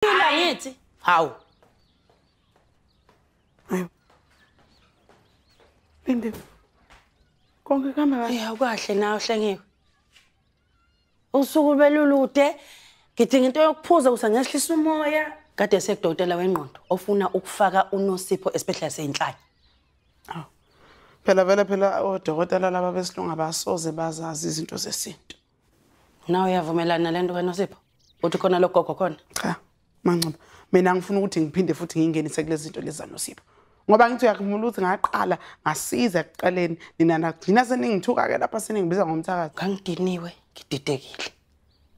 Ngithi hawu. Ayo. Linde. Konke kuhamba kahle. Eh awukahle nawe Hlengiwe. Usuku belulude. Ngidinga into yokuphuza ukuze ngehlise umoya. Kade sekudokotela wengqondo ofuna ukufaka uNosipho esibhedlela seyinhlanya. Awu. Phela vele phela odokotela laba besilungu abasoze bazazi izinto zesintu. Nawe uyavumelana nalento kaNosipho? Uthi khona logogo khona? Cha, Mangcobo. Mina ngifuna ukuthi ngiphinde futhi ngingenise kulezi zinto lezi zaNosipho. Ngoba ngithi uyakhumbula ukuthi ngaqala ngasiza ekuqaleni nina nagcina seningithuka ke lapha seningibiza ngomthakathi. Ngangidiniwe, ngididekile.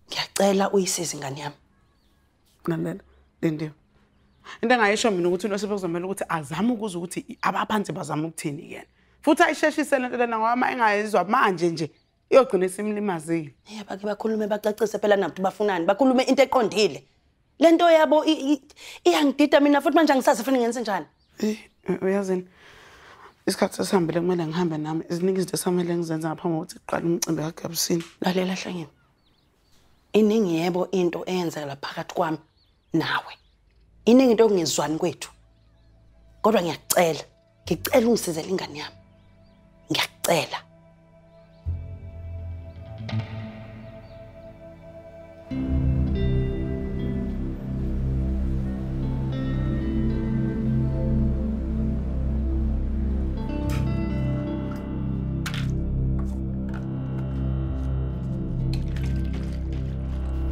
Ngiyacela uyisize ingane yami. Lalela, Lindiwe. Into engayisho mina ukuthi uNosipho kuzomela ukuthi azame ukuzwa ukuthi abaphansi bazama ukuthini yena. Futhi ayisheshise lento lena ngoba uma engayizwa manje nje iyogcina isimlimazile. Eh bake bakhulume bacacise phela nabantu bafunani, bakhulume into eqondile. Lento yabo iyangidida mina futhi manje angisazi fanele ngenze njani. Eh uyazini isikhathi sesihambile kumele ngihambe nami iziningi izinto esamele ngizenze ngaphambi kokuthi kuqale umcimbi kaGabusini. Lalela Hlengiwe. Iningi yebo into eyenzeka phakathi kwami nawe. Iningi into okungezwani kwethu. Kodwa ngiyakucela, ngicela ungisizele ingane yami. Ngiyakucela.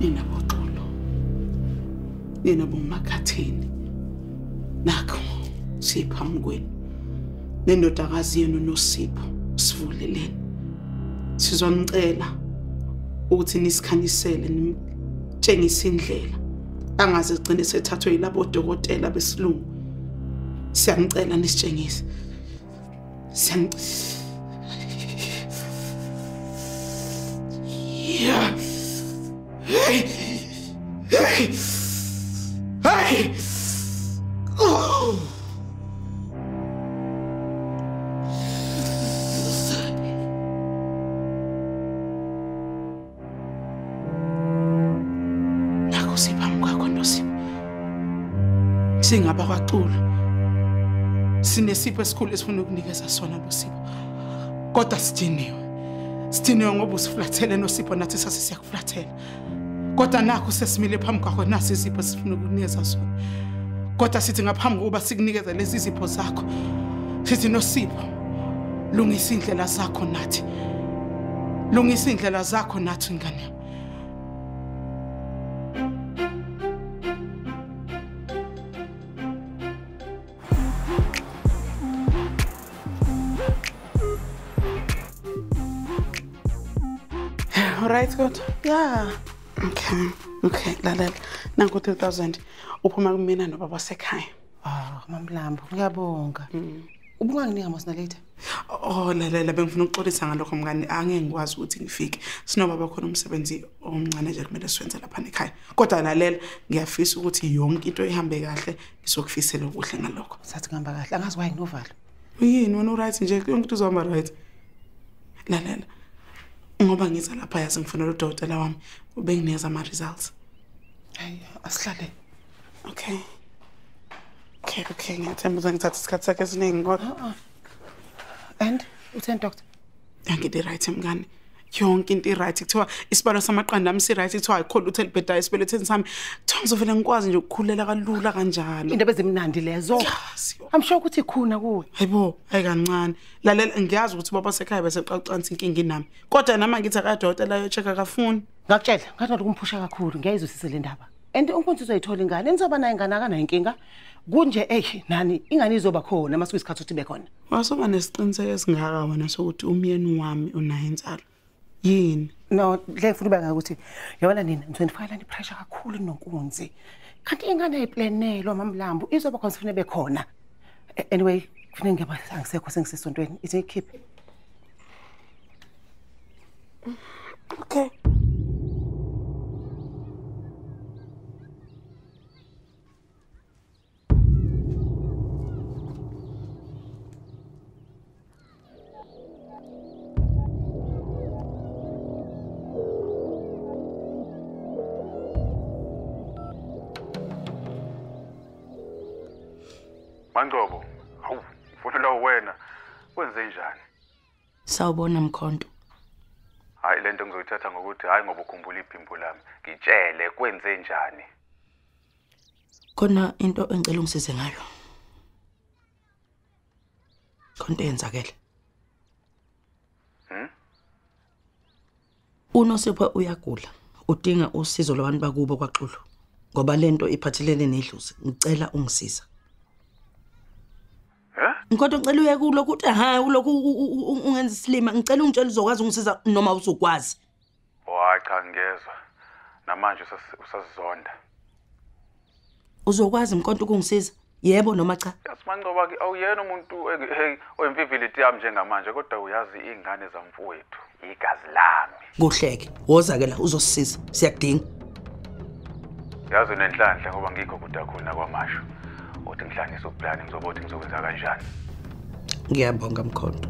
Nina boxolo. Nina bomakhathini. Nakho siphambi kwenu. Nendodakazi yenu Nosipho sivuleleni. Sizonicela ukuthi nisikhanyisele nimtshengise indlela. Angaze igcine sethathwe yilabo dokotela besilungu. Siyanicela nisitshengise. Siyanicela. Yeah. Hey! Hey! Hey! Oh! Nakho siphambi kwakho Nosipho. Singaba kwaXulu. Sinesipho esikhulu esifuna ukunikeza sona Nosipho. Kodwa sidiniwe. Sidiniwe ngoba usiflathele Nosipho nathi sase siyakuflathela. Kodwa nakho sesimile phambi kwakho nasi isipho sifuna ukunikeza sona. Kodwa sithi ngaphambi kokuba sikunikeze lezi zipho zakho, sithi Nosipho, lungisa indlela zakho nathi. Lungisa indlela zakho nathi ngane yami. All right, good. Yeah. Okay. Okay, lalela. Nanku 3000 uphuma kumina nobaba wasekhaya. Ah, Mamlambo, ngiyabonga. Ubunganginika mos na later. Oh, lalela bengifuna ukuxolisa ngalokho mngani, angeke ngikwazi ukuthi ngifike. Sinobaba khona umsebenzi omncane nje kumele siwenze lapha ekhaya. Kodwa lalela, ngiyafisa ukuthi yonke into ihambe kahle, ngizokufisela okuhle ngalokho. Sathi ngihamba kahle, angazi why nginovalo. Uyini wena uright nje, yonke into izohamba right. Lalela. Ngoba ngiza lapha yazi ngifuna lo dokotela wami ubenginikeza ama results. Hayi, asihlale. Okay. Okay, okay, ngiyathemba uzongithatha isikhathi sakhe esiningi kodwa. And utheni doctor? Yonke into right mngani. Yonke into right. Kuthiwa isibalo samaqanda ami si right, kuthiwa ayikho lutho elibhedayo esibelethweni sami. Kuthiwa ngizovele ngikwazi nje ukukhulela kalula kanjalo. Indaba ezimnandi lezo. I'm sure ukuthi ikhona kuwe. Hayibo, hayi kancane. Lalela ngiyazi ukuthi baba sekhaya bese xaxanisa inkinga inami. Kodwa nami ngithi akadokotela ayocheck akafuni. Ngakutshela, ngathi ukumphusha kakhulu, ngiyayizwisisa le ndaba. And unkunzi uzoyithola ingane, nizoba nayo ingane akanayo inkinga. Kunje eh nani ingane izoba khona mase kuyisikhathi ukuthi ibe khona. Wasoba nesiqiniseko esingaka wena sokuthi umyeni wami unayo insalo. Yini? No, le ngifuna ubeka ukuthi yabona nina ngizonifakela ni pressure kakhulu noNkunzi. Kanti ingane ayiplanelwa Mamlambo izoba khona sifune bekhona. Anyway, kufanele ngiba angisekho sengisesontweni. Ithi ngikhiphe. Okay. Mangcobo, hawu, ufonelwa wena. Wenze njani? Sawubona Mkhonto. Hayi lento ngizoyithatha ngokuthi hayi ngoba ukhumbula iphimbo lami. Ngitshele kwenze njani? Khona into engicela ungisize ngayo. Khona into eyenzakele. UNosipho uyagula, udinga usizo lwabantu bakubo kwaXulu. Ngoba lento iphathelene nedlozi. Ngicela ungisiza. Mkhonto ngicela uye kulo ukuthi ha ulokhu ungenza isilima. Ngicela ungitshele uzokwazi ungisiza noma uzokwazi. Hayi cha ngiyezwa. Namanje usasizonda. Uzokwazi Mkhonto ukungisiza? Yebo noma cha? Yazi Mangcobo ke awuyena umuntu oyimfivility yami njengamanje kodwa uyazi ingane zamfowethu, igazi lami. Kuhleke. Woza ke la uzosisiza. Siyakudinga. Yazi unenhlanhla ngoba ngikho kude kakhulu nakwaMashu. Uthi ngihlanganise uplan ngizobothi ngizokwenza kanjani. Ngiyabonga Mkhonto.